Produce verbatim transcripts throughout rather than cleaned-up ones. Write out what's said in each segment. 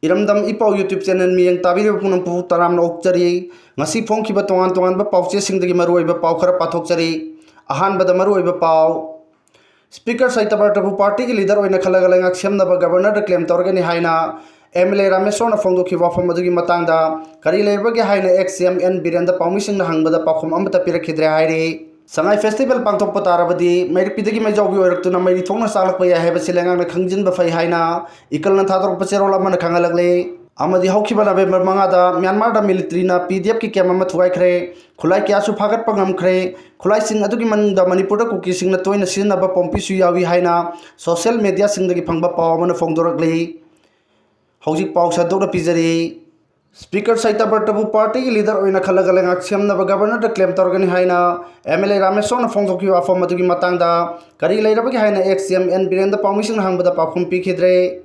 ꯏꯔꯝꯗꯝ ꯏꯄꯥꯎ YouTube channel ꯃꯤꯠꯌꯦꯡ ꯇꯥꯕꯤꯔꯤꯕ ꯄꯨꯝꯅꯃꯛꯄꯨ ꯇꯔꯥꯝꯅ ꯑꯣꯛꯆꯔꯤ꯫ ꯉꯁꯤ ꯐꯣꯡꯈꯤꯕ ꯇꯣꯉꯥꯟ ꯇꯣꯉꯥꯟꯕ ꯄꯥꯎꯆꯦꯁꯤꯡꯗꯒꯤ ꯃꯔꯨꯑꯣꯏꯕ ꯄꯥꯎ ꯈꯔ ꯄꯥꯊꯣꯛꯆꯔꯤ꯫ ꯑꯍꯥꯟꯕꯗ ꯃꯔꯨꯑꯣꯏꯕ ꯄꯥꯎ꯫ Speaker ꯁꯩꯇꯥ ꯕ꯭ꯔꯇꯕꯨ party ꯒꯤ leader ꯑꯣꯏꯅ ꯈꯜꯂꯒ ꯂꯩꯉꯥꯛ ꯁꯦꯝꯅꯕ Governor ꯗ claim ꯇꯧꯔꯒꯅꯤ ꯍꯥꯏꯅ MLA ꯔꯥꯃꯦꯁꯣꯔꯅ ꯐꯣꯡꯗꯣꯛꯈꯤꯕ ꯋꯥꯐꯝ ꯑꯗꯨꯒꯤ ꯃꯇꯥꯡꯗ ꯀꯔꯤ ꯂꯩꯔꯕꯒꯦ ꯍꯥꯏꯅ ex CM N ꯕꯤꯔꯦꯟꯗ ꯄꯥꯎꯃꯤꯁꯤꯡꯅ ꯍꯪꯕꯗ ꯄꯥꯎꯈꯨꯝ ꯑꯃꯠꯇ ꯄꯤꯔꯛꯈꯤꯗ꯭ꯔꯦ ꯍꯥꯏꯔꯤ꯫ ꯁꯉꯥꯏ festival ꯄꯥꯡꯊꯣꯛꯄ ꯇꯥꯔꯕꯗꯤ ꯃꯩꯔꯛꯄꯤꯗꯒꯤ ꯃꯩꯖꯥꯎꯕꯤ ꯑꯣꯏꯔꯛꯇꯨꯅ ꯃꯩꯔꯤ ꯊꯣꯛꯅ ꯆꯥꯛꯂꯛꯄ ꯌꯥꯏ ꯍꯥꯏꯕꯁꯤ ꯂꯩꯉꯥꯛꯅ ꯈꯪꯖꯤꯟꯕ ꯐꯩ ꯍꯥꯏꯅ ꯏꯀꯜꯅ ꯊꯥꯗꯣꯔꯛꯄ ꯆꯦꯔꯣꯜ ꯑꯃꯅ ꯈꯪꯍꯜꯂꯛꯂꯤ꯫ ꯑꯃꯗꯤ ꯍꯧꯈꯤꯕ November ꯃꯉꯥꯗ ꯃ꯭ꯌꯥꯟꯃꯥꯔꯗ military ꯅ PDF ꯀꯤ camp ꯑꯃ ꯊꯨꯒꯥꯏꯈ꯭ꯔꯦ꯫ ꯈꯨꯠꯂꯥꯏ ꯀꯌꯥꯁꯨ ꯐꯥꯒꯠꯄ ꯉꯝꯈ꯭ꯔꯦ꯫ ꯈꯨꯠꯂꯥꯏꯁꯤꯡ ꯑꯗꯨꯒꯤ ꯃꯅꯨꯡꯗ ꯃꯅꯤꯄꯨꯔꯗ ꯀꯨꯀꯤꯁꯤꯡꯅ ꯇꯣꯏꯅ ꯁꯤꯖꯤꯟꯅꯕ ꯄꯣꯝꯄꯤꯁꯨ ꯌꯥꯎꯏ ꯍꯥꯏꯅ social media ꯁꯤꯡꯗꯒꯤ ꯐꯪꯕ ꯄꯥꯎ ꯑꯃꯅ ꯐꯣꯡꯗꯣꯔꯛꯂꯤ꯫ ꯍꯧꯖꯤꯛ ꯄꯥꯎ ꯁꯟꯗꯣꯛꯅ ꯄꯤꯖꯔꯤ꯫ Speaker ꯁꯩꯇꯥ ꯕ꯭ꯔꯇꯕꯨ party ꯒꯤ leader ꯑꯣꯏꯅ ꯈꯜꯂꯒ ꯂꯩꯉꯥꯛ ꯁꯦꯝꯅꯕ Governor ꯗ claim ꯇꯧꯔꯒꯅꯤ ꯍꯥꯏꯅ MLA ꯔꯥꯃꯦꯁꯣꯔꯅ ꯐꯣꯡꯗꯣꯛꯈꯤꯕ ꯋꯥꯐꯝ ꯑꯗꯨꯒꯤ ꯃꯇꯥꯡꯗ ꯀꯔꯤ ꯂꯩꯔꯕꯒꯦ ꯍꯥꯏꯅ ex CM N ꯕꯤꯔꯦꯟꯗ ꯄꯥꯎꯃꯤꯁꯤꯡꯅ ꯍꯪꯕꯗ ꯄꯥꯎꯈꯨꯝ ꯄꯤꯈꯤꯗ꯭ꯔꯦ꯫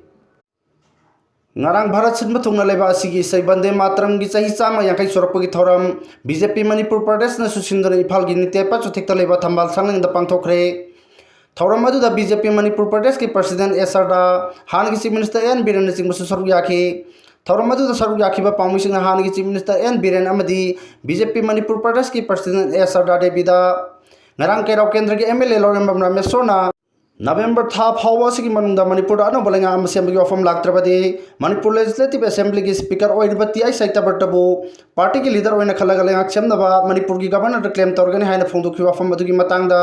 ꯉꯔꯥꯡ ꯚꯥꯔꯠ ꯁꯤꯟꯕ ꯊꯨꯡꯅ ꯂꯩꯕ ꯑꯁꯤꯒꯤ ꯏꯁꯩ ꯕꯟꯗꯦ ꯃꯥꯇꯔꯝꯒꯤ ꯆꯍꯤ ꯆꯥꯝꯃ ꯌꯥꯡꯈꯩ ꯁꯨꯔꯛꯄꯒꯤ ꯊꯧꯔꯝ BJP ꯃꯅꯤꯄꯨꯔ ꯄ꯭ꯔꯗꯦꯁꯅꯁꯨ ꯁꯤꯟꯗꯨꯅ ꯏꯝꯐꯥꯜꯒꯤ ꯅꯤꯇꯦ ꯄꯥꯆꯨꯊꯦꯛꯇ ꯂꯩꯕ ꯊꯝꯕꯥꯜ ꯁꯪꯂꯦꯟꯗ ꯄꯥꯡꯊꯣꯛꯈ꯭ꯔꯦ꯫ ꯊꯧꯔꯝ ꯑꯗꯨꯗ BJP ꯃꯅꯤꯄꯨꯔ ꯄ꯭ꯔꯗꯦꯁꯀꯤ president ꯑꯦꯁ ꯑꯥꯔ ꯗꯥ, ꯍꯥꯟꯅꯒꯤ chief minister ꯑꯦꯟ ꯕꯤꯔꯦꯟꯅꯆꯤꯡꯕꯁꯨ ꯁꯔꯨꯛ ꯌꯥꯈꯤ꯫ ꯊꯧꯔꯝ ꯑꯗꯨꯗ ꯁꯔꯨꯛ ꯌꯥꯈꯤꯕ ꯄꯥꯎꯃꯤꯁꯤꯡꯅ ꯍꯥꯟꯅꯒꯤ chief minister ꯑꯦꯟ ꯕꯤꯔꯦꯟ ꯑꯃꯗꯤ BJP ꯃꯅꯤꯄꯨꯔ ꯄ꯭ꯔꯗꯦꯁꯀꯤ president ꯑꯦꯁ ꯁꯔꯗꯥ ꯗꯦꯕꯤꯗ ꯉꯔꯥꯡ ꯀꯩꯔꯥꯎ ꯀꯦꯟꯗ꯭ꯔꯒꯤ MLA ꯂꯧꯔꯦꯝꯕꯝ ꯔꯥꯃꯦꯁꯣꯔꯅ November ꯊꯥ ꯐꯥꯎꯕ ꯑꯁꯤꯒꯤ ꯃꯅꯨꯡꯗ ꯃꯅꯤꯄꯨꯔꯗ ꯑꯅꯧꯕ ꯂꯩꯉꯥꯛ ꯑꯃ ꯁꯦꯝꯕꯒꯤ ꯋꯥꯐꯝ ꯂꯥꯛꯇ꯭ꯔꯕꯗꯤ ꯃꯅꯤꯄꯨꯔ Legislative Assembly ꯒꯤ speaker ꯑꯣꯏꯔꯤꯕ ꯇꯤ ꯑꯥꯏ ꯁꯩꯇꯥ ꯕ꯭ꯔꯇꯕꯨ party ꯒꯤ leader ꯑꯣꯏꯅ ꯈꯜꯂꯒ ꯂꯩꯉꯥꯛ ꯁꯦꯝꯅꯕ ꯃꯅꯤꯄꯨꯔꯒꯤ Governor ꯗ claim ꯇꯧꯔꯒꯅꯤ ꯍꯥꯏꯅ ꯐꯣꯡꯗꯣꯛꯈꯤꯕ ꯋꯥꯐꯝ ꯑꯗꯨꯒꯤ ꯃꯇꯥꯡꯗ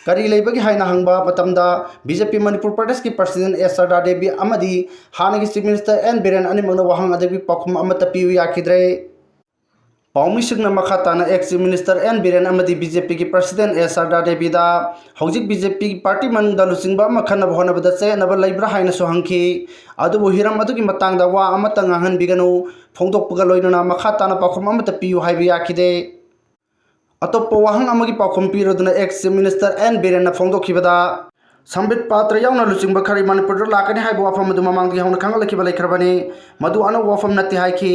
ꯀꯔꯤ ꯂꯩꯕꯒꯦ ꯍꯥꯏꯅ ꯍꯪꯕ ꯃꯇꯝꯗ BJP ꯃꯅꯤꯄꯨꯔ ꯄ꯭ꯔꯗꯦꯁꯀꯤ president ꯑꯦꯁ ꯁꯔꯗꯥ ꯗꯦꯕꯤ ꯑꯃꯗꯤ ꯍꯥꯟꯅꯒꯤ chief minister ꯑꯦꯟ ꯕꯤꯔꯦꯟ ꯑꯅꯤꯃꯛꯅ ꯋꯥꯍꯪ ꯑꯗꯨꯒꯤ ꯄꯥꯎꯈꯨꯝ ꯑꯃꯠꯇ ꯄꯤꯕ ꯌꯥꯈꯤꯗ꯭ꯔꯦ꯫ ꯄꯥꯎꯃꯤꯁꯤꯡꯅ ꯃꯈꯥ ꯇꯥꯅ ex chief minister N Biren ꯑꯃꯗꯤ BJP ꯒꯤ president ꯑꯦꯁ ꯁꯔꯗꯥ ꯗꯦꯕꯤꯗ ꯍꯧꯖꯤꯛ BJP party ꯃꯅꯨꯡꯗ ꯂꯨꯆꯤꯡꯕ ꯑꯃ ꯈꯟꯅꯕ ꯍꯣꯠꯅꯕꯗ ꯆꯌꯦꯠꯅꯕ ꯂꯩꯕ꯭ꯔꯥ ꯍꯥꯏꯅꯁꯨ ꯍꯪꯈꯤ꯫ ꯑꯗꯨꯕꯨ ꯍꯤꯔꯝ ꯑꯗꯨꯒꯤ ꯃꯇꯥꯡꯗ ꯋꯥ ꯑꯃꯠꯇ ꯉꯥꯡꯍꯟꯕꯤꯒꯅꯨ, ꯐꯣꯡꯗꯣꯛꯄꯒ ꯂꯣꯏꯅꯅ ꯃꯈꯥ ꯇꯥꯅ ꯄꯥꯎꯈꯨꯝ ꯑꯃꯠꯇ ꯄꯤꯌꯨ ꯍꯥꯏꯕ ꯌꯥꯈꯤꯗꯦ꯫ ꯑꯇꯣꯞꯄ ꯋꯥꯍꯪ ꯑꯃꯒꯤ ꯄꯥꯎꯈꯨꯝ ꯄꯤꯔꯗꯨꯅ ex chief minister ꯑꯦꯟ ꯕꯤꯔꯦꯟꯅ ꯐꯣꯡꯗꯣꯛꯈꯤꯕꯗ, ꯁꯝꯕꯤꯠ ꯄꯥꯇ꯭ꯔ ꯌꯥꯎꯅ ꯂꯨꯆꯤꯡꯕ ꯈꯔ ꯃꯅꯤꯄꯨꯔꯗ ꯂꯥꯛꯀꯅꯤ ꯍꯥꯏꯕ ꯋꯥꯐꯝ ꯑꯗꯨ ꯃꯃꯥꯡꯗꯒꯤ ꯍꯧꯅ ꯈꯪꯍꯜꯂꯛꯈꯤꯕ ꯂꯩꯈ꯭ꯔꯕꯅꯤ꯫ ꯃꯗꯨ ꯑꯅꯧꯕ ꯋꯥꯐꯝ ꯅꯠꯇꯦ ꯍꯥꯏꯈꯤ꯫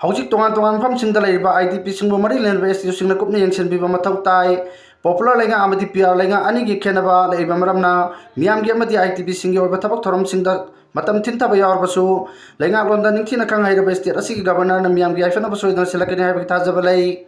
ꯍꯧꯖꯤꯛ ꯇꯣꯉꯥꯟ ꯇꯣꯉꯥꯟꯕ ꯃꯐꯝꯁꯤꯡꯗ ꯂꯩꯔꯤꯕ IDP ꯁꯤꯡꯕꯨ ꯃꯔꯤ ꯂꯩꯅꯕ SDO ꯁꯤꯡꯅ ꯀꯨꯞꯅ ꯌꯦꯡꯁꯤꯟꯕꯤꯕ ꯃꯊꯧ ꯇꯥꯏ꯫ Popular ꯂꯩꯉꯥꯛ ꯑꯃꯗꯤ PR ꯂꯩꯉꯥꯛ ꯑꯅꯤꯒꯤ ꯈꯦꯠꯅꯕ ꯂꯩꯕ ꯃꯔꯝꯅ ꯃꯤꯌꯥꯝꯒꯤ ꯑꯃꯗꯤ IDP ꯁꯤꯡꯒꯤ ꯑꯣꯏꯕ ꯊꯕꯛ ꯊꯧꯔꯝꯁꯤꯡꯗ ꯃꯇꯝ ꯊꯤꯟꯊꯕ ꯌꯥꯎꯔꯕꯁꯨ, ꯂꯩꯉꯥꯛꯂꯣꯟꯗ ꯅꯤꯡꯊꯤꯅ ꯈꯪ ꯍꯩꯔꯕ state ꯑꯁꯤꯒꯤ Governorꯅ ꯃꯤꯌꯥꯝꯒꯤ ꯌꯥꯏꯐꯅꯕ ꯁꯣꯏꯗꯅ ꯁꯤꯜꯂꯛꯀꯅꯤ ꯍꯥꯏꯕꯒꯤ ꯊꯥꯖꯕ ꯂꯩ꯫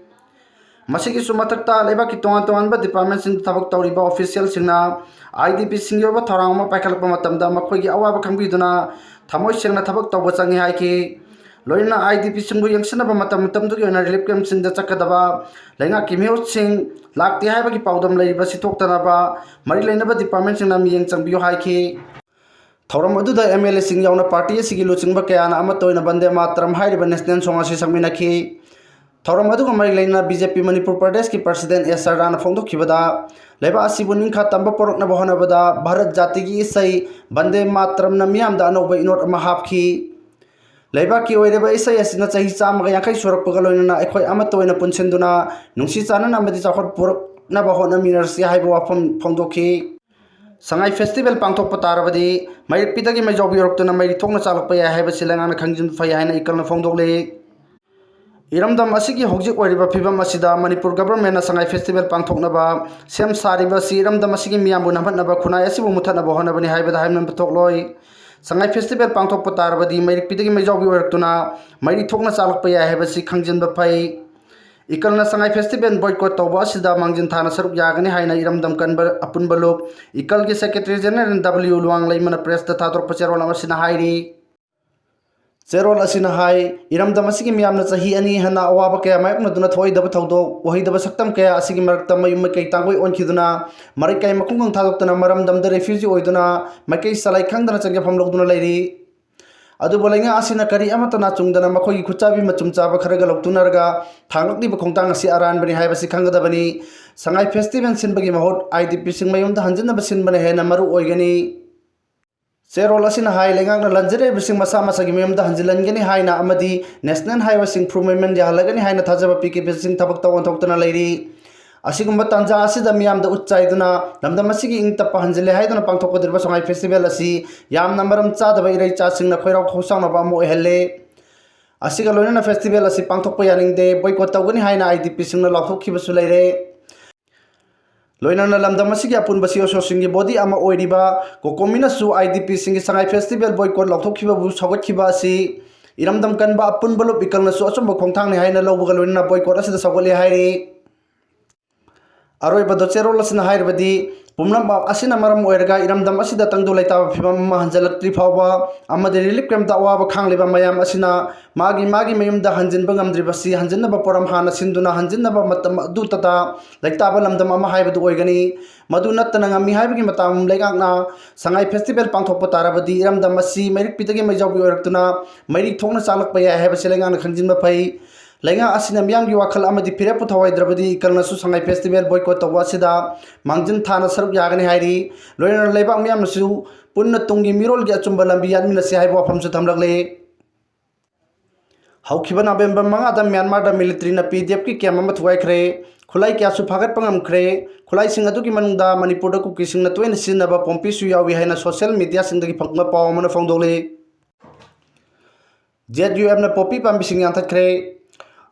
ꯃꯁꯤꯒꯤꯁꯨ ꯃꯊꯛꯇ, ꯂꯩꯕꯥꯛꯀꯤ ꯇꯣꯉꯥꯟ ꯇꯣꯉꯥꯟꯕ departmentꯁꯤꯡꯗ ꯊꯕꯛ ꯇꯧꯔꯤꯕ officialꯁꯤꯡꯅ IDPꯁꯤꯡꯒꯤ ꯑꯣꯏꯕ ꯊꯧꯔꯥꯡ ꯑꯃ ꯄꯥꯏꯈꯠꯂꯛꯄ ꯃꯇꯝꯗ ꯃꯈꯣꯏꯒꯤ ꯑꯋꯥꯕ ꯈꯪꯕꯤꯗꯨꯅ ꯊꯃꯣꯏ ꯁꯦꯡꯅ ꯊꯕꯛ ꯇꯧꯕ ꯆꯪꯏ ꯍꯥꯏꯈꯤ꯫ ꯂꯣꯏꯅꯅ IDPꯁꯤꯡꯕꯨ ꯌꯦꯡꯁꯤꯟꯅꯕ ꯃꯇꯝ ꯃꯇꯝꯗꯨꯒꯤ ꯑꯣꯏꯅ relief campꯁꯤꯡꯗ ꯆꯠꯀꯗꯕ ꯂꯩꯉꯥꯛꯀꯤ ꯃꯤꯍꯨꯠꯁꯤꯡ ꯂꯥꯛꯇꯦ ꯍꯥꯏꯕꯒꯤ ꯄꯥꯎꯗꯝ ꯂꯩꯔꯤꯕ ꯑꯁꯤ ꯊꯣꯛꯇꯅꯕ ꯃꯔꯤ ꯂꯩꯅꯕ departmentꯁꯤꯡꯅ ꯃꯤꯠꯌꯦꯡ ꯆꯪꯕꯤꯌꯨ ꯍꯥꯏꯈꯤ꯫ ꯊꯧꯔꯝ ꯑꯗꯨꯗ MLAꯁꯤꯡ ꯌꯥꯎꯅ party ꯑꯁꯤꯒꯤ ꯂꯨꯆꯤꯡꯕ ꯀꯌꯥꯅ ꯑꯃꯠꯇ ꯑꯣꯏꯅ ꯕꯟꯗꯦ ꯃꯥꯇꯔꯝ ꯍꯥꯏꯔꯤꯕ national song ꯑꯁꯤ ꯁꯛꯃꯤꯟꯅꯈꯤ꯫ ꯊꯧꯔꯝ ꯑꯗꯨꯒ ꯃꯔꯤ ꯂꯩꯅꯅ BJP ꯃꯅꯤꯄꯨꯔ ꯄ꯭ꯔꯗꯦꯁꯀꯤ president ꯑꯦꯁ ꯁꯔꯗꯥꯅ ꯐꯣꯡꯗꯣꯛꯈꯤꯕꯗ, ꯂꯩꯕꯥꯛ ꯑꯁꯤꯕꯨ ꯅꯤꯡꯈꯥ ꯇꯝꯕ ꯄꯣꯔꯛꯅꯕ ꯍꯣꯠꯅꯕꯗ ꯚꯥꯔꯠ ꯖꯥꯇꯤꯒꯤ ꯏꯁꯩ ꯕꯟꯗꯦ ꯃꯥꯇꯔꯝꯅ ꯃꯤꯌꯥꯝꯗ ꯑꯅꯧꯕ ꯏꯅꯣꯠ ꯑꯃ ꯍꯥꯞꯈꯤ꯫ ꯂꯩꯕꯥꯛꯀꯤ ꯑꯣꯏꯔꯤꯕ ꯏꯁꯩ ꯑꯁꯤꯅ ꯆꯍꯤ ꯆꯥꯝꯃꯒ ꯌꯥꯡꯈꯩ ꯁꯨꯔꯛꯄꯒ ꯂꯣꯏꯅꯅ ꯑꯩꯈꯣꯏ ꯑꯃꯠꯇ ꯑꯣꯏꯅ ꯄꯨꯟꯁꯤꯟꯗꯨꯅ ꯅꯨꯡꯁꯤ ꯆꯥꯟꯅꯅ ꯑꯃꯗꯤ ꯆꯥꯎꯈꯠ ꯄꯨꯔꯛꯅꯕ ꯍꯣꯠꯅꯃꯤꯟꯅꯔꯁꯤ ꯍꯥꯏꯕ ꯋꯥꯐꯝ ꯐꯣꯡꯗꯣꯛꯈꯤ꯫ ꯁꯉꯥꯏ festival ꯄꯥꯡꯊꯣꯛꯄ ꯇꯥꯔꯕꯗꯤ ꯃꯩꯔꯛꯄꯤꯗꯒꯤ ꯃꯩꯖꯥꯎꯕꯤ ꯑꯣꯏꯔꯛꯇꯨꯅ ꯃꯩꯔꯤ ꯊꯣꯛꯅ ꯆꯥꯛꯂꯛꯄ ꯌꯥꯏ ꯍꯥꯏꯕꯁꯤ ꯂꯩꯉꯥꯛꯅ ꯈꯪꯖꯤꯟꯕ ꯐꯩ ꯍꯥꯏꯅ ꯏꯀꯜꯅ ꯐꯣꯡꯗꯣꯛꯂꯤ꯫ ꯏꯔꯝꯗꯝ ꯑꯁꯤꯒꯤ ꯍꯧꯖꯤꯛ ꯑꯣꯏꯔꯤꯕ ꯐꯤꯕꯝ ꯑꯁꯤꯗ ꯃꯅꯤꯄꯨꯔ governmentꯅ ꯁꯉꯥꯏ festival ꯄꯥꯡꯊꯣꯛꯅꯕ ꯁꯦꯝ ꯁꯥꯔꯤꯕ ꯑꯁꯤ ꯏꯔꯝꯗꯝ ꯑꯁꯤꯒꯤ ꯃꯤꯌꯥꯝꯕꯨ ꯅꯝꯍꯠꯅꯕ, ꯈꯨꯟꯅꯥꯏ ꯑꯁꯤꯕꯨ ꯃꯨꯠꯊꯠꯅꯕ ꯍꯣꯠꯅꯕꯅꯤ ꯍꯥꯏꯕꯗ ꯍꯥꯏꯃꯟꯕ ꯊꯣꯛꯂꯣꯏ꯫ ꯁꯉꯥꯏ festival ꯄꯥꯡꯊꯣꯛꯄ ꯇꯥꯔꯕꯗꯤ ꯃꯩꯔꯛꯄꯤꯗꯒꯤ ꯃꯩꯖꯥꯎꯕꯤ ꯑꯣꯏꯔꯛꯇꯨꯅ ꯃꯩꯔꯤ ꯊꯣꯛꯅ ꯆꯥꯛꯂꯛꯄ ꯌꯥꯏ ꯍꯥꯏꯕꯁꯤ ꯈꯪꯖꯤꯟꯕ ꯐꯩ꯫ ꯏꯀꯜꯅ ꯁꯉꯥꯏ festival boycott ꯇꯧꯕ ꯑꯁꯤꯗ ꯃꯥꯡꯖꯤꯟ ꯊꯥꯅ ꯁꯔꯨꯛ ꯌꯥꯒꯅꯤ ꯍꯥꯏꯅ ꯏꯔꯝꯗꯝ ꯀꯟꯕ ꯑꯄꯨꯟꯕ ꯂꯨꯞ ꯏꯀꯜꯒꯤ secretary general W ꯂꯨꯋꯥꯡꯂꯩꯃꯅ pressꯇ ꯊꯥꯗꯣꯔꯛꯄ ꯆꯦꯔꯣꯜ ꯑꯃ ꯑꯁꯤꯅ ꯍꯥꯏꯔꯤ꯫ ꯆꯦꯔꯣꯜ ꯑꯁꯤꯅ ꯍꯥꯏ, ꯏꯔꯝꯗꯝ ꯑꯁꯤꯒꯤ ꯃꯤꯌꯥꯝꯅ ꯆꯍꯤ ꯑꯅꯤ ꯍꯦꯟꯅ ꯑꯋꯥꯕ ꯀꯌꯥ ꯃꯥꯌꯣꯛꯅꯗꯨꯅ ꯊꯣꯛꯏꯗꯕ ꯊꯧꯗꯣꯛ, ꯎꯍꯩꯗꯕ ꯁꯛꯇꯝ ꯀꯌꯥ ꯑꯁꯤꯒꯤ ꯃꯔꯛꯇ ꯃꯌꯨꯝ ꯃꯀꯩ ꯇꯥꯡꯒꯣꯏ ꯑꯣꯟꯈꯤꯗꯨꯅ, ꯃꯔꯩꯀꯥꯏ ꯃꯈꯨꯡꯒꯪ ꯊꯥꯗꯣꯛꯇꯨꯅ ꯃꯔꯝꯗꯝꯗ refugee ꯑꯣꯏꯗꯨꯅ ꯃꯥꯏꯀꯩ ꯆꯂꯥꯏ ꯈꯪꯗꯅ ꯆꯪꯖꯐꯝ ꯂꯧꯗꯨꯅ ꯂꯩꯔꯤ꯫ ꯑꯗꯨꯕꯨ ꯂꯩꯉꯥꯛ ꯑꯁꯤꯅ ꯀꯔꯤ ꯑꯃꯠꯇ ꯅꯥꯆꯨꯡꯗꯅ ꯃꯈꯣꯏꯒꯤ ꯈꯨꯠꯆꯥꯕꯤ ꯃꯆꯨꯝ ꯆꯥꯕ ꯈꯔꯒ ꯂꯧꯇꯨꯅꯔꯒ ꯊꯥꯡꯂꯛꯂꯤꯕ ꯈꯣꯡꯊꯥꯡ ꯑꯁꯤ ꯑꯔꯥꯟꯕꯅꯤ ꯍꯥꯏꯕꯁꯤ ꯈꯪꯒꯗꯕꯅꯤ꯫ ꯁꯉꯥꯏ festival ꯁꯤꯟꯕꯒꯤ ꯃꯍꯨꯠ IDPꯁꯤꯡ ꯃꯌꯨꯝꯗ ꯍꯟꯖꯤꯟꯅꯕ ꯁꯤꯟꯕꯅ ꯍꯦꯟꯅ ꯃꯔꯨ ꯑꯣꯏꯒꯅꯤ꯫ ꯆꯦꯔꯣꯜ ꯑꯁꯤꯅ ꯍꯥꯏ, ꯂꯩꯉꯥꯛꯅ ꯂꯥꯟꯖꯔꯤꯕꯁꯤꯡ ꯃꯁꯥ ꯃꯁꯥꯒꯤ ꯃꯌꯨꯝꯗ ꯍꯟꯖꯤꯜꯍꯟꯒꯅꯤ ꯍꯥꯏꯅ ꯑꯃꯗꯤ national highwayꯁꯤꯡ improvement ꯌꯥꯍꯜꯂꯒꯅꯤ ꯍꯥꯏꯅ ꯊꯥꯖꯕ ꯄꯤꯈꯤꯕꯁꯤꯡ ꯊꯕꯛꯇ ꯑꯣꯟꯊꯣꯛꯇꯨꯅ ꯂꯩꯔꯤ꯫ ꯑꯁꯤꯒꯨꯝꯕ ꯇꯥꯟꯖꯥ ꯑꯁꯤꯗ ꯃꯤꯌꯥꯝꯗ ꯎꯠ ꯆꯥꯏꯗꯨꯅ ꯂꯝꯗꯝ ꯑꯁꯤꯒꯤ ꯏꯪ ꯇꯞꯄ ꯍꯟꯖꯤꯜꯂꯦ ꯍꯥꯏꯗꯨꯅ ꯄꯥꯡꯊꯣꯛꯀꯗꯧꯔꯤꯕ ꯁꯉꯥꯏ festival ꯑꯁꯤ ꯌꯥꯝꯅ ꯃꯔꯝ ꯆꯥꯗꯕ ꯏꯔꯩꯆꯥꯁꯤꯡꯅ ꯈꯣꯏꯔꯥꯎ ꯈꯣꯏꯁꯥꯎꯅꯕ ꯑꯃ ꯑꯣꯏꯍꯜꯂꯦ꯫ ꯑꯁꯤꯒ ꯂꯣꯏꯅꯅ festival ꯑꯁꯤ ꯄꯥꯡꯊꯣꯛꯄ ꯌꯥꯅꯤꯡꯗꯦ, boycott ꯇꯧꯒꯅꯤ ꯍꯥꯏꯅ IDPꯁꯤꯡꯅ ꯂꯥꯎꯊꯣꯛꯈꯤꯕꯁꯨ ꯂꯩꯔꯦ꯫ ꯂꯣꯏꯅꯅ ꯂꯝꯗꯝ ꯑꯁꯤꯒꯤ ꯑꯄꯨꯟꯕ ꯁꯤ ꯑꯣ ꯁꯣꯁꯤꯡꯒꯤ ꯕꯣꯗꯤ ꯑꯃ ꯑꯣꯏꯔꯤꯕ ꯀꯣꯀꯣꯃꯤꯅꯁꯨ I D ꯄꯤꯁꯤꯡꯒꯤ Sangai festival boycott ꯂꯥꯎꯊꯣꯛꯈꯤꯕꯕꯨ ꯁꯧꯒꯠꯈꯤꯕ ꯑꯁꯤ ꯏꯔꯝꯗꯝ ꯀꯟꯕ ꯑꯄꯨꯟꯕ ꯂꯨꯞ ꯏꯀꯜꯅꯁꯨ ꯑꯆꯨꯝꯕ ꯈꯣꯡꯊꯥꯡꯅꯤ ꯍꯥꯏꯅ ꯂꯧꯕꯒ ꯂꯣꯏꯅꯅ ꯕꯣꯏꯀꯣꯠ ꯑꯁꯤꯗ ꯁꯧꯒꯠꯂꯦ ꯍꯥꯏꯔꯤ꯫ ꯑꯔꯣꯏꯕꯗ ꯆꯦꯔꯣꯜ ꯑꯁꯤꯅ ꯍꯥꯏꯔꯕꯗꯤ, ꯄꯨꯝꯅꯃꯛ ꯑꯁꯤꯅ ꯃꯔꯝ ꯑꯣꯏꯔꯒ ꯏꯔꯝꯗꯝ ꯑꯁꯤꯗ ꯇꯪꯗꯨ ꯂꯩꯇꯥꯕ ꯐꯤꯕꯝ ꯑꯃ ꯍꯟꯖꯤꯜꯂꯛꯇ꯭ꯔꯤ ꯐꯥꯎꯕ ꯑꯃꯗꯤ ꯔꯤꯂꯤꯐ ꯀꯦꯝꯞꯇ ꯑꯋꯥꯕ ꯈꯥꯡꯂꯤꯕ ꯃꯌꯥꯝ ꯑꯁꯤꯅ ꯃꯥꯒꯤ ꯃꯥꯒꯤ ꯃꯌꯨꯝꯗ ꯍꯟꯖꯤꯟꯕ ꯉꯝꯗ꯭ꯔꯤꯕꯁꯤ ꯍꯟꯖꯤꯟꯅꯕ ꯄꯣꯔꯝ ꯍꯥꯟꯅ ꯁꯤꯟꯗꯨꯅ ꯍꯟꯖꯤꯟꯅꯕ ꯃꯇꯝ ꯑꯗꯨꯇꯇ ꯂꯩꯇꯥꯕ ꯂꯝꯗꯝ ꯑꯃ ꯍꯥꯏꯕꯗꯨ ꯑꯣꯏꯒꯅꯤ꯫ ꯃꯗꯨ ꯅꯠꯇꯅ ꯉꯝꯃꯤ ꯍꯥꯏꯕꯒꯤ ꯃꯇꯥꯒꯨꯝ ꯂꯩꯉꯥꯛꯅ ꯁꯉꯥꯏ ꯐꯦꯁꯇꯤꯚꯦꯜ ꯄꯥꯡꯊꯣꯛꯄ ꯇꯥꯔꯕꯗꯤ ꯏꯔꯝꯗꯝ ꯑꯁꯤ ꯃꯩꯔꯤꯛꯄꯤꯗꯒꯤ ꯃꯩꯖꯥꯎꯕꯤ ꯑꯣꯏꯔꯛꯇꯨꯅ ꯃꯩꯔꯤ ꯊꯣꯛꯅ ꯆꯥꯛꯂꯛꯄ ꯌꯥꯏ ꯍꯥꯏꯕꯁꯤ ꯂꯩꯉꯥꯛꯅ ꯈꯪꯖꯤꯟꯕ ꯐꯩ꯫ ꯂꯩꯉꯥꯛ ꯑꯁꯤꯅ ꯃꯤꯌꯥꯝꯒꯤ ꯋꯥꯈꯜ ꯑꯃꯗꯤ ꯐꯤꯔꯦꯞꯄꯨ ꯊꯧꯒꯥꯏꯗ꯭ꯔꯕꯗꯤ ꯏꯀꯜꯅꯁꯨ ꯁꯉꯥꯏ ꯐꯦꯁꯇꯤꯚꯦꯜ ꯕꯣꯏꯀꯣꯠ ꯇꯧꯕ ꯑꯁꯤꯗ ꯃꯥꯡꯖꯤꯟ ꯊꯥꯅ ꯁꯔꯨꯛ ꯌꯥꯒꯅꯤ ꯍꯥꯏꯔꯤ꯫ ꯂꯣꯏꯅꯅ ꯂꯩꯕꯥꯛ ꯃꯤꯌꯥꯝꯅꯁꯨ ꯄꯨꯟꯅ ꯇꯨꯡꯒꯤ ꯃꯤꯔꯣꯜꯒꯤ ꯑꯆꯨꯝꯕ ꯂꯝꯕꯤ ꯌꯥꯠꯃꯤꯟꯅꯁꯤ ꯍꯥꯏꯕ ꯋꯥꯐꯝꯁꯨ ꯊꯝꯂꯛꯂꯤ꯫ ꯍꯧꯈꯤꯕ ꯅꯕꯦꯝꯕꯔ ꯃꯉꯥꯗ ꯃ꯭ꯌꯥꯟꯃꯥꯔꯗ ꯃꯤꯂꯤꯇꯔꯤꯅ ꯄꯤ ꯗꯤ ꯑꯦꯐꯀꯤ ꯀꯦꯝꯞ ꯑꯃ ꯊꯨꯒꯥꯏꯈ꯭ꯔꯦ꯫ ꯈꯨꯠꯂꯥꯏ ꯀꯌꯥꯁꯨ ꯐꯥꯒꯠꯄ ꯉꯝꯈ꯭ꯔꯦ꯫ ꯈꯨꯠꯂꯥꯏꯁꯤꯡ ꯑꯗꯨꯒꯤ ꯃꯅꯨꯡꯗ ꯃꯅꯤꯄꯨꯔꯗ ꯀꯨꯀꯤꯁꯤꯡꯅ ꯇꯣꯏꯅ ꯁꯤꯖꯤꯟꯅꯕ ꯄꯣꯝꯄꯤꯁꯨ ꯌꯥꯎꯏ ꯍꯥꯏꯅ ꯁꯣꯁꯤꯌꯦꯜ ꯃꯤꯗꯤꯌꯥꯁꯤꯡꯗꯒꯤ ꯐꯪꯕ ꯄꯥꯎ ꯑꯃꯅ ꯐꯣꯡꯗꯣꯛꯂꯤ꯫ ꯖꯦꯠ ꯌꯨ ꯑꯦꯐꯅ ꯄꯣꯄꯤ ꯄꯥꯝꯕꯤꯁꯤꯡ ꯌꯥꯟꯊꯠꯈ꯭ꯔꯦ꯫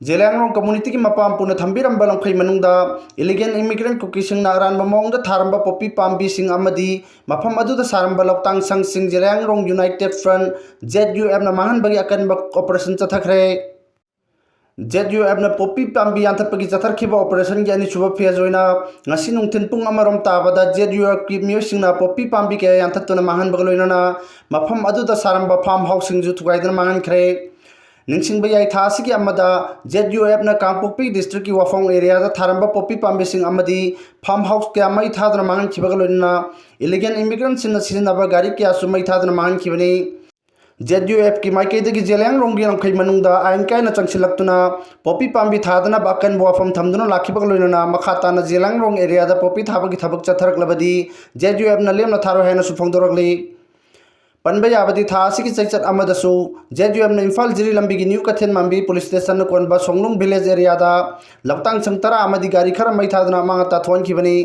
ꯖꯦꯂꯤꯌꯥꯡꯔꯣꯡ ꯀꯝꯃꯨꯅꯤꯇꯤꯒꯤ ꯃꯄꯥ ꯃꯄꯨꯅ ꯊꯝꯕꯤꯔꯝꯕ ꯂꯝꯈꯩ ꯃꯅꯨꯡꯗ ꯏꯂꯤꯒꯦꯜ ꯏꯃꯤꯒ꯭ꯔꯦꯟ ꯀꯨꯀꯤꯁꯤꯡꯅ ꯑꯔꯥꯟꯕ ꯃꯑꯣꯡꯗ ꯊꯥꯔꯝꯕ ꯄꯣꯄꯤ ꯄꯥꯝꯕꯤꯁꯤꯡ ꯑꯃꯗꯤ ꯃꯐꯝ ꯑꯗꯨꯗ ꯁꯥꯔꯝꯕ ꯂꯧꯇꯥꯡ ꯁꯪꯁꯤꯡ Zeliangrong United front, Z U ꯑꯦꯐꯅ ꯃꯥꯡꯍꯟꯕꯒꯤ ꯑꯀꯟꯕ ꯑꯣꯄꯔꯦꯁꯟ ꯆꯠꯊꯈ꯭ꯔꯦ꯫ ꯖꯦꯠ ꯌꯨ ꯑꯦꯐꯅ ꯄꯣꯄꯤ ꯄꯥꯝꯕꯤ ꯌꯥꯟꯊꯠꯄꯒꯤ ꯆꯠꯊꯈꯤꯕ ꯑꯣꯄꯔꯦꯁꯟꯒꯤ ꯑꯅꯤꯁꯨꯕ ꯐꯦꯖ ꯑꯣꯏꯅ ꯉꯁꯤ ꯅꯨꯡꯊꯤꯜ ꯄꯨꯡ ꯑꯃꯔꯣꯝ ꯇꯥꯕꯗ ꯖꯦꯠ ꯌꯨ ꯑꯦꯐꯀꯤ ꯃꯤꯑꯣꯏꯁꯤꯡꯅ ꯄꯣꯄꯤ ꯄꯥꯝꯕꯤ ꯀꯌꯥ ꯌꯥꯟꯊꯠꯇꯨꯅ ꯃꯥꯡꯍꯟꯕꯒ ꯂꯣꯏꯅꯅ ꯃꯐꯝ ꯑꯗꯨꯗ ꯁꯥꯔꯝꯕ ꯐꯥꯔꯝ ꯍꯥꯎꯁꯁꯤꯡꯁꯨ ꯊꯨꯒꯥꯏꯗꯨꯅ ꯃꯥꯡꯍꯟꯈ꯭ꯔꯦ꯫ ꯅꯤꯡꯁꯤꯡꯕ ꯌꯥꯏ, ꯊꯥ ꯑꯁꯤꯒꯤ ꯑꯃꯗ ꯖꯦꯠ ꯌꯨ ꯑꯦꯐꯅ ꯀꯥꯡꯄꯣꯛꯄꯤ ꯗꯤꯁꯇ꯭ꯔꯤꯛꯀꯤ ꯋꯥꯐꯣꯡ ꯑꯦꯔꯤꯌꯥꯗ ꯊꯥꯔꯝꯕ ꯄꯣꯄꯤ ꯄꯥꯝꯕꯤꯁꯤꯡ ꯑꯃꯗꯤ ꯐꯥꯔꯝ ꯍꯥꯎꯁ ꯀꯌꯥ ꯃꯩ ꯊꯥꯗꯨꯅ ꯃꯥꯡꯍꯟꯈꯤꯕꯒ ꯂꯣꯏꯅꯅ ꯏꯂꯤꯒꯦꯜ ꯏꯃꯤꯒ꯭ꯔꯦꯟꯁꯤꯡꯅ ꯁꯤꯖꯤꯟꯅꯕ ꯒꯥꯔꯤ ꯀꯌꯥꯁꯨ ꯃꯩ ꯊꯥꯗꯨꯅ ꯃꯥꯡꯍꯟꯈꯤꯕꯅꯤ꯫ ꯖꯦꯠ ꯌꯨ ꯑꯦꯐꯀꯤ ꯃꯥꯏꯀꯩꯗꯒꯤ ꯖꯦꯂꯤꯌꯥꯡꯔꯣꯡꯒꯤ ꯂꯝꯈꯩ ꯃꯅꯨꯡꯗ ꯑꯥꯏꯟ ꯀꯥꯏꯅ ꯆꯪꯁꯤꯜꯂꯛꯇꯨꯅ ꯄꯣꯄꯤ ꯄꯥꯝꯕꯤ ꯊꯥꯗꯅꯕ ꯑꯀꯟꯕ ꯋꯥꯐꯝ ꯊꯝꯗꯨꯅ ꯂꯥꯛꯈꯤꯕꯒ ꯂꯣꯏꯅꯅ ꯃꯈꯥ ꯇꯥꯅ ꯖꯦꯂꯤꯌꯥꯡꯔꯣꯡ ꯑꯦꯔꯤꯌꯥꯗ ꯄꯣꯄꯤ ꯊꯥꯕꯒꯤ ꯊꯕꯛ ꯆꯠꯊꯔꯛꯂꯕꯗꯤ ꯖꯦꯠ ꯌꯨ ꯑꯦꯐꯅ ꯂꯦꯝꯅ ꯊꯥꯔꯣꯏ ꯍꯥꯏꯅꯁꯨ ꯐꯣꯡꯗꯣꯔꯛꯂꯤ꯫ ꯄꯟꯕ ꯌꯥꯕꯗꯤ, ꯊꯥ ꯑꯁꯤꯒꯤ ꯆꯩꯆꯠ ꯑꯃꯗꯁꯨ ꯖꯦꯠ ꯌꯨ ꯑꯦꯐꯅ ꯏꯝꯐꯥꯜ ꯖꯤꯔꯤ ꯂꯝꯕꯤꯒꯤ ꯅ꯭ꯌꯨ ꯀꯩꯊꯦꯜ ꯃꯥꯟꯕꯤ ꯄꯨꯂꯤꯁ ꯁ꯭ꯇꯦꯁꯟꯅ ꯀꯣꯟꯕ ꯁꯣꯡꯂꯨꯡ ꯚꯤꯂꯦꯖ ꯑꯦꯔꯤꯌꯥꯗ ꯂꯧꯇꯥꯡ ꯁꯪ ꯇꯔꯥ ꯑꯃꯗꯤ ꯒꯥꯔꯤ ꯈꯔ ꯃꯩ ꯊꯥꯗꯨꯅ ꯑꯃꯥꯡ ꯑꯇꯥ ꯊꯣꯛꯍꯟꯈꯤꯕꯅꯤ꯫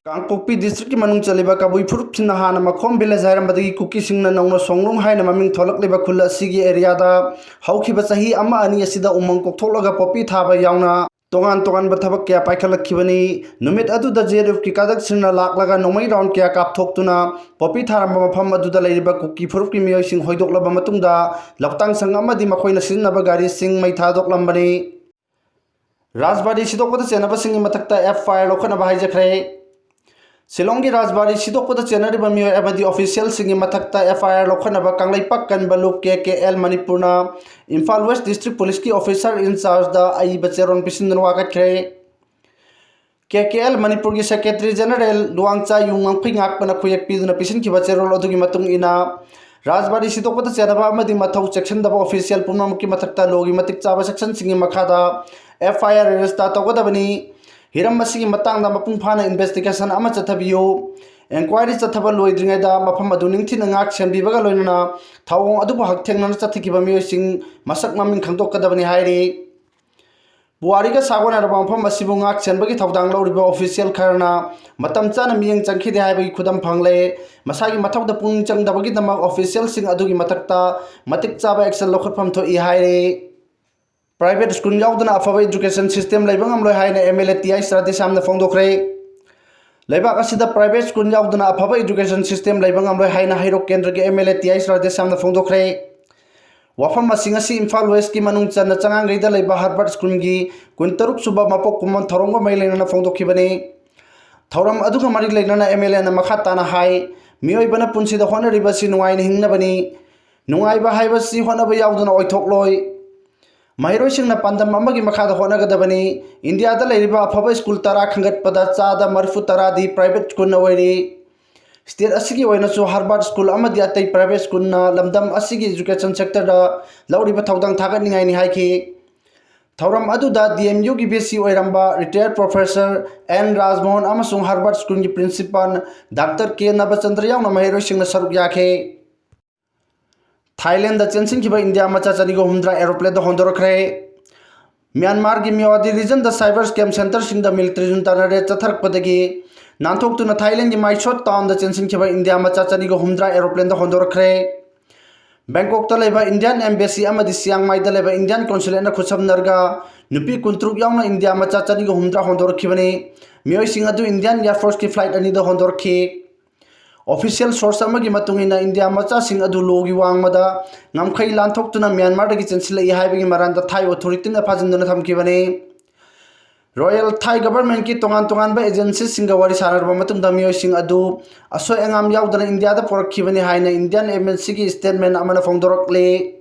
ꯀꯥꯡꯄꯣꯛꯄꯤ ꯗꯤꯁꯇ꯭ꯔꯤꯛꯀꯤ ꯃꯅꯨꯡ ꯆꯜꯂꯤꯕ ꯀꯕꯨꯏ ꯐꯨꯔꯨꯞꯁꯤꯡꯅ ꯍꯥꯟꯅ ꯃꯈꯣꯝ ꯚꯤꯂꯦꯖ ꯍꯥꯏꯔꯝꯕꯗꯒꯤ ꯀꯨꯀꯤꯁꯤꯡꯅ ꯅꯧꯅ ꯁꯣꯡꯂꯨꯡ ꯍꯥꯏꯅ ꯃꯃꯤꯡ ꯊꯣꯜꯂꯛꯂꯤꯕ ꯈꯨꯜ ꯑꯁꯤꯒꯤ ꯑꯦꯔꯤꯌꯥꯗ ꯍꯧꯈꯤꯕ ꯆꯍꯤ ꯑꯃ ꯑꯅꯤ ꯑꯁꯤꯗ ꯎꯃꯪ ꯀꯣꯛꯊꯣꯛꯂꯒ ꯄꯣꯄꯤ ꯊꯥꯕ ꯌꯥꯎꯅ ꯇꯣꯉꯥꯟ ꯇꯣꯉꯥꯟꯕ ꯊꯕꯛ ꯀꯌꯥ ꯄꯥꯏꯈꯠꯂꯛꯈꯤꯕꯅꯤ꯫ ꯅꯨꯃꯤꯠ ꯑꯗꯨꯗ ꯖꯦ ꯑꯥꯔ ꯑꯦꯐꯀꯤ ꯀꯥꯡꯂꯨꯞꯁꯤꯡꯅ ꯂꯥꯛꯂꯒ ꯅꯣꯡꯃꯩ ꯔꯥꯎꯟ ꯀꯌꯥ ꯀꯥꯞꯊꯣꯛꯇꯨꯅ ꯄꯣꯄꯤ ꯊꯥꯔꯝꯕ ꯃꯐꯝ ꯑꯗꯨꯗ ꯂꯩꯔꯤꯕ ꯀꯨꯀꯤ ꯐꯨꯔꯨꯞꯀꯤ ꯃꯤꯑꯣꯏꯁꯤꯡ ꯍꯣꯏꯗꯣꯛꯂꯕ ꯃꯇꯨꯡꯗ ꯂꯧꯇꯥꯡ ꯁꯪ ꯑꯃꯗꯤ ꯃꯈꯣꯏꯅ ꯁꯤꯖꯤꯟꯅꯕ ꯒꯥꯔꯤꯁꯤꯡ ꯃꯩ ꯊꯥꯗꯣꯛꯂꯝꯕꯅꯤ꯫ ꯔꯥꯖꯕꯥꯔꯤ ꯁꯤꯗꯣꯛꯄꯗ ꯆꯦꯟꯅꯕꯁꯤꯡꯒꯤ ꯃꯊꯛꯇ ꯑꯦꯐ ꯑꯥꯏ ꯑꯥꯔ ꯂꯧꯈꯠꯅꯕ ꯍꯥꯏꯖꯈ꯭ꯔꯦ꯫ ꯁꯤꯂꯣꯡꯒꯤ ꯔꯥꯖꯕꯥꯔꯤ ꯁꯤꯗꯣꯛꯄꯗ ꯆꯦꯟꯅꯔꯤꯕ ꯃꯤꯑꯣꯏ ꯑꯃꯗꯤ ꯑꯣꯐꯤꯁꯤꯌꯦꯜꯁꯤꯡꯒꯤ ꯃꯊꯛꯇ ꯑꯦꯐ ꯑꯥꯏ ꯑꯥꯔ ꯂꯧꯈꯠꯅꯕ ꯀꯪꯂꯩꯄꯥꯛ ꯀꯟꯕ ꯂꯨꯞ ꯀꯦ ꯀꯦ ꯑꯦꯜ ꯃꯅꯤꯄꯨꯔꯅ ꯏꯝꯐꯥꯜ ꯋꯦꯁ ꯗꯤꯁꯇ꯭ꯔꯤꯛ ꯄꯨꯂꯤꯁꯀꯤ ꯑꯣꯐꯤꯁꯥꯔ ꯏꯟꯆꯥꯔꯖꯗ ꯑꯏꯕ ꯆꯦꯔꯣꯜ ꯄꯤꯁꯤꯟꯗꯨꯅ ꯋꯥꯀꯠꯈ꯭ꯔꯦ꯫ ꯀꯦ ꯀꯦ ꯑꯦꯜ ꯃꯅꯤꯄꯨꯔꯒꯤ ꯁꯦꯀ꯭ꯔꯦꯇꯔꯤ ꯖꯦꯅꯔꯦꯜ ꯂꯨꯋꯥꯡꯆꯥ ꯌꯨ ꯉꯝꯈꯩ ꯉꯥꯛꯄꯅ ꯈꯨꯌꯦꯛ ꯄꯤꯗꯨꯅ ꯄꯤꯁꯤꯟꯈꯤꯕ ꯆꯦꯔꯣꯜ ꯑꯗꯨꯒꯤ ꯃꯇꯨꯡ ꯏꯟꯅ, ꯔꯥꯖꯕꯥꯔꯤ ꯁꯤꯗꯣꯛꯄꯗ ꯆꯦꯟꯅꯕ ꯑꯃꯗꯤ ꯃꯊꯧ ꯆꯦꯛꯁꯤꯟꯗꯕ ꯑꯣꯐꯤꯁꯤꯌꯦꯜ ꯄꯨꯝꯅꯃꯛꯀꯤ ꯃꯊꯛꯇ ꯂꯣꯒꯤ ꯃꯇꯤꯛ ꯆꯥꯕ ꯁꯦꯛꯁꯟꯁꯤꯡꯒꯤ ꯃꯈꯥꯗ ꯑꯦꯐ ꯑꯥꯏ ꯑꯥꯔ ꯔꯦꯖꯤꯁꯇꯥꯔ ꯇꯧꯒꯗꯕꯅꯤ꯫ ꯍꯤꯔꯝ ꯑꯁꯤꯒꯤ ꯃꯇꯥꯡꯗ ꯃꯄꯨꯡ ꯐꯥꯅ ꯏꯟꯚꯦꯁꯇꯤꯒꯦꯁꯟ ꯑꯃ ꯆꯠꯊꯕꯤꯌꯨ꯫ ꯏꯟꯀ꯭ꯋꯥꯏꯔꯤ ꯆꯠꯊꯕ ꯂꯣꯏꯗ꯭ꯔꯤꯉꯩꯗ ꯃꯐꯝ ꯑꯗꯨ ꯅꯤꯡꯊꯤꯅ ꯉꯥꯛ ꯁꯦꯟꯕꯤꯕꯒ ꯂꯣꯏꯅꯅ ꯊꯧꯑꯣꯡ ꯑꯗꯨꯕꯨ ꯍꯛꯊꯦꯡꯅꯅ ꯆꯠꯊꯈꯤꯕ ꯃꯤꯑꯣꯏꯁꯤꯡ ꯃꯁꯛ ꯃꯃꯤꯡ ꯈꯪꯗꯣꯛꯀꯗꯕꯅꯤ ꯍꯥꯏꯔꯤ꯫ ꯄꯨꯋꯥꯔꯤꯒ ꯁꯥꯒꯣꯟꯅꯔꯕ ꯃꯐꯝ ꯑꯁꯤꯕꯨ ꯉꯥꯛ ꯁꯦꯟꯕꯒꯤ ꯊꯧꯗꯥꯡ ꯂꯧꯔꯤꯕ ꯑꯣꯐꯤꯁꯤꯌꯦꯜ ꯈꯔꯅ ꯃꯇꯝ ꯆꯥꯅ ꯃꯤꯠꯌꯦꯡ ꯆꯪꯈꯤꯗꯦ ꯍꯥꯏꯕꯒꯤ ꯈꯨꯗꯝ ꯐꯪꯂꯦ꯫ ꯃꯁꯥꯒꯤ ꯃꯊꯧꯗ ꯄꯨꯛꯅꯤꯡ ꯆꯪꯗꯕꯒꯤꯗꯃꯛ ꯑꯣꯐꯤꯁꯤꯌꯦꯜꯁꯤꯡ ꯑꯗꯨꯒꯤ ꯃꯊꯛꯇ ꯃꯇꯤꯛ ꯆꯥꯕ ꯑꯦꯛꯁꯟ ꯂꯧꯈꯠꯐꯝ ꯊꯣꯛꯏ ꯍꯥꯏꯔꯤ꯫ ꯄ꯭ꯔꯥꯏꯚꯦꯠ ꯁ꯭ꯀꯨꯜ ꯌꯥꯎꯗꯅ ꯑꯐꯕ ꯏꯗꯨꯀꯦꯁꯟ ꯁꯤꯁꯇꯦꯝ ꯂꯩꯕ ꯉꯝꯂꯣꯏ ꯍꯥꯏꯅ ꯑꯦꯝ ꯑꯦꯜ ꯑꯦ ꯇꯤ ꯑꯥꯏ ꯁꯔꯗꯦꯁ꯭ꯌꯥꯝꯅ ꯐꯣꯡꯗꯣꯛꯈ꯭ꯔꯦ꯫ ꯂꯩꯕꯥꯛ ꯑꯁꯤꯗ ꯄ꯭ꯔꯥꯏꯚꯦꯠ ꯁ꯭ꯀꯨꯜ ꯌꯥꯎꯗꯅ ꯑꯐꯕ ꯏꯗꯨꯀꯦꯁꯟ ꯁꯤꯁꯇꯦꯝ ꯂꯩꯕ ꯉꯝꯂꯣꯏ ꯍꯥꯏꯅ ꯍꯩꯔꯣꯛ ꯀꯦꯟꯗ꯭ꯔꯒꯤ ꯑꯦꯝ ꯑꯦꯜ ꯑꯦ ꯇꯤ ꯑꯥꯏ ꯁꯔꯗꯦꯁ꯭ꯌꯥꯝꯅ ꯐꯣꯡꯗꯣꯛꯈ꯭ꯔꯦ꯫ ꯋꯥꯐꯝ ꯑꯁꯤ ꯉꯁꯤ ꯏꯝꯐꯥꯜ ꯋꯦꯁꯀꯤ ꯃꯅꯨꯡ ꯆꯟꯅ ꯆꯉꯥꯡꯒꯩꯗ ꯂꯩꯕ ꯍꯔꯕꯔꯠ ꯁ꯭ꯀꯨꯜꯒꯤ ꯀꯨꯟꯇꯔꯨꯛ ꯁꯨꯕ ꯃꯄꯣꯛ ꯀꯨꯝꯑꯣꯟ ꯊꯧꯔꯝꯒ ꯃꯔꯤ ꯂꯩꯅꯅ ꯐꯣꯡꯗꯣꯛꯈꯤꯕꯅꯤ꯫ ꯊꯧꯔꯝ ꯑꯗꯨꯒ ꯃꯔꯤ ꯂꯩꯅꯅ ꯑꯦꯝ ꯑꯦꯜ ꯑꯦꯅ ꯃꯈꯥ ꯇꯥꯅ ꯍꯥꯏ, ꯃꯤꯑꯣꯏꯕꯅ ꯄꯨꯟꯁꯤꯗ ꯍꯣꯠꯅꯔꯤꯕꯁꯤ ꯅꯨꯡꯉꯥꯏꯅ ꯍꯤꯡꯅꯕꯅꯤ꯫ ꯅꯨꯡꯉꯥꯏꯕ ꯍꯥꯏꯕꯁꯤ ꯍꯣꯠꯅꯕ ꯌꯥꯎꯗꯅ ꯑꯣꯏꯊꯣꯛꯂꯣꯏ꯫ ꯃꯍꯩꯔꯣꯏꯁꯤꯡꯅ ꯄꯥꯟꯗꯝ ꯑꯃꯒꯤ ꯃꯈꯥꯗ ꯍꯣꯠꯅꯒꯗꯕꯅꯤ꯫ ꯏꯟꯗꯤꯌꯥꯗ ꯂꯩꯔꯤꯕ ꯑꯐꯕ ꯁ꯭ꯀꯨꯜ ꯇꯔꯥ ꯈꯟꯒꯠꯄꯗ ꯆꯥꯗ ꯃꯔꯤꯐꯨ ꯇꯔꯥꯗꯤ ꯄ꯭ꯔꯥꯏꯚꯦꯠ ꯁ꯭ꯀꯨꯜꯅ ꯑꯣꯏꯔꯤ꯫ ꯁ꯭ꯇꯦꯠ ꯑꯁꯤꯒꯤ ꯑꯣꯏꯅꯁꯨ ꯍꯔꯕꯔꯠ ꯁ꯭ꯀꯨꯜ ꯑꯃꯗꯤ ꯑꯇꯩ ꯄ꯭ꯔꯥꯏꯚꯦꯠ ꯁ꯭ꯀꯨꯜꯅ ꯂꯝꯗꯝ ꯑꯁꯤꯒꯤ ꯏꯖꯨꯀꯦꯁꯟ ꯁꯦꯛꯇꯔꯗ ꯂꯧꯔꯤꯕ ꯊꯧꯗꯥꯡ ꯊꯥꯒꯠꯅꯤꯡꯉꯥꯏꯅꯤ ꯍꯥꯏꯈꯤ꯫ ꯊꯧꯔꯝ ꯑꯗꯨꯗ ꯗꯤ ꯑꯦꯝ ꯌꯨꯒꯤ ꯚꯤ ꯁꯤ ꯑꯣꯏꯔꯝꯕ ꯔꯤꯇꯥꯌꯔ ꯄ꯭ꯔꯣꯐꯦꯁꯔ ꯑꯦꯟ ꯔꯥꯖꯃꯣꯍꯟ ꯑꯃꯁꯨꯡ ꯍꯔꯕꯔꯠ ꯁ꯭ꯀꯨꯜꯒꯤ ꯄ꯭ꯔꯤꯟꯁꯤꯄꯥꯜ ꯗꯥꯛꯇꯔ ꯀꯦ ꯅꯕꯆꯟꯗ꯭ꯔ ꯌꯥꯎꯅ ꯃꯍꯩꯔꯣꯏꯁꯤꯡꯅ ꯁꯔꯨꯛ ꯌꯥꯈꯤ꯫ ꯊꯥꯏꯂꯦꯟꯗ ꯆꯦꯟꯁꯤꯟꯈꯤꯕ ꯏꯟꯗꯤꯌꯥ ꯃꯆꯥ ꯆꯅꯤꯒ ꯍꯨꯝꯗ꯭ꯔꯥ ꯑꯦꯔꯣꯄ꯭ꯂꯦꯟꯗ ꯍꯣꯟꯗꯣꯔꯛꯈ꯭ꯔꯦ꯫ ꯃ꯭ꯌꯥꯟꯃꯥꯔꯒꯤ ꯃꯤꯋꯥꯗꯤ ꯔꯤꯖꯟꯗ ꯁꯥꯏꯕꯔ ꯁ꯭ꯀꯦꯝ ꯁꯦꯟꯇꯔꯁꯤꯡꯗ ꯃꯤꯂꯤꯇꯔꯤ ꯖꯨꯟꯇꯥꯅ ꯔꯦꯗ ꯆꯠꯊꯔꯛꯄꯗꯒꯤ ꯅꯥꯟꯊꯣꯛꯇꯨꯅ ꯊꯥꯏꯂꯦꯟꯒꯤ ꯃꯥꯏꯁꯣꯠ ꯇꯥꯎꯟꯗ ꯆꯦꯟꯁꯤꯟꯈꯤꯕ ꯏꯟꯗꯤꯌꯥ ꯃꯆꯥ ꯆꯅꯤꯒ ꯍꯨꯝꯗ꯭ꯔꯥ ꯑꯦꯔꯣꯄ꯭ꯂꯦꯟꯗ ꯍꯣꯟꯗꯣꯔꯛꯈ꯭ꯔꯦ꯫ ꯕꯦꯡꯀꯣꯛꯇ ꯂꯩꯕ ꯏꯟꯗꯤꯌꯥꯟ ꯑꯦꯝꯕꯦꯁꯤ ꯑꯃꯗꯤ ꯁꯤꯌꯥꯡꯃꯥꯏꯗ ꯂꯩꯕ ꯏꯟꯗꯤꯌꯥꯟ ꯀꯣꯟꯁꯨꯂꯦꯠꯅ ꯈꯨꯠꯁꯝꯅꯔꯒ ꯅꯨꯄꯤ ꯀꯨꯟꯇꯔꯨꯛ ꯌꯥꯎꯅ ꯏꯟꯗꯤꯌꯥ ꯃꯆꯥ ꯆꯅꯤꯒ ꯍꯨꯝꯗ꯭ꯔꯥ ꯍꯣꯟꯗꯣꯔꯛꯈꯤꯕꯅꯤ꯫ ꯃꯤꯑꯣꯏꯁꯤꯡ ꯑꯗꯨ ꯏꯟꯗꯤꯌꯥꯟ ꯑꯦꯌꯔ ꯐꯣꯔꯁꯀꯤ ꯐ꯭ꯂꯥꯏꯠ ꯑꯅꯤꯗ ꯍꯣꯟꯗꯣꯔꯛꯈꯤ꯫ ꯑꯣꯐꯤꯁꯤꯌꯦꯜ ꯁꯣꯔꯁ ꯑꯃꯒꯤ ꯃꯇꯨꯡ ꯏꯟꯅ, ꯏꯟꯗꯤꯌꯥ ꯃꯆꯥꯁꯤꯡ ꯑꯗꯨ ꯂꯣꯒꯤ ꯋꯥꯡꯃꯗ ꯉꯝꯈꯩ ꯂꯥꯟꯊꯣꯛꯇꯨꯅ ꯃ꯭ꯌꯥꯟꯃꯥꯔꯗꯒꯤ ꯆꯦꯟꯁꯤꯜꯂꯛꯏ ꯍꯥꯏꯕꯒꯤ ꯃꯔꯥꯜꯗ ꯊꯥꯏ ꯑꯣꯊꯣꯔꯤꯇꯤꯅ ꯐꯥꯖꯤꯟꯗꯨꯅ ꯊꯝꯈꯤꯕꯅꯤ꯫ ꯔꯣꯌꯦꯜ ꯊꯥꯏ ꯒꯚꯔꯟꯃꯦꯟꯠꯀꯤ ꯇꯣꯉꯥꯟ ꯇꯣꯉꯥꯟꯕ ꯑꯦꯖꯦꯟꯁꯤꯁꯤꯡꯒ ꯋꯥꯔꯤ ꯁꯥꯟꯅꯔꯕ ꯃꯇꯨꯡꯗ, ꯃꯤꯑꯣꯏꯁꯤꯡ ꯑꯗꯨ ꯑꯁꯣꯏ ꯑꯉꯥꯝ ꯌꯥꯎꯗꯅ ꯏꯟꯗꯤꯌꯥꯗ ꯄꯨꯔꯛꯈꯤꯕꯅꯤ ꯍꯥꯏꯅ ꯏꯟꯗꯤꯌꯥꯟ ꯑꯦꯝꯕꯦꯁꯤꯒꯤ ꯁ꯭ꯇꯦꯠꯃꯦꯟꯠ ꯑꯃꯅ ꯐꯣꯡꯗꯣꯔꯛꯂꯤ꯫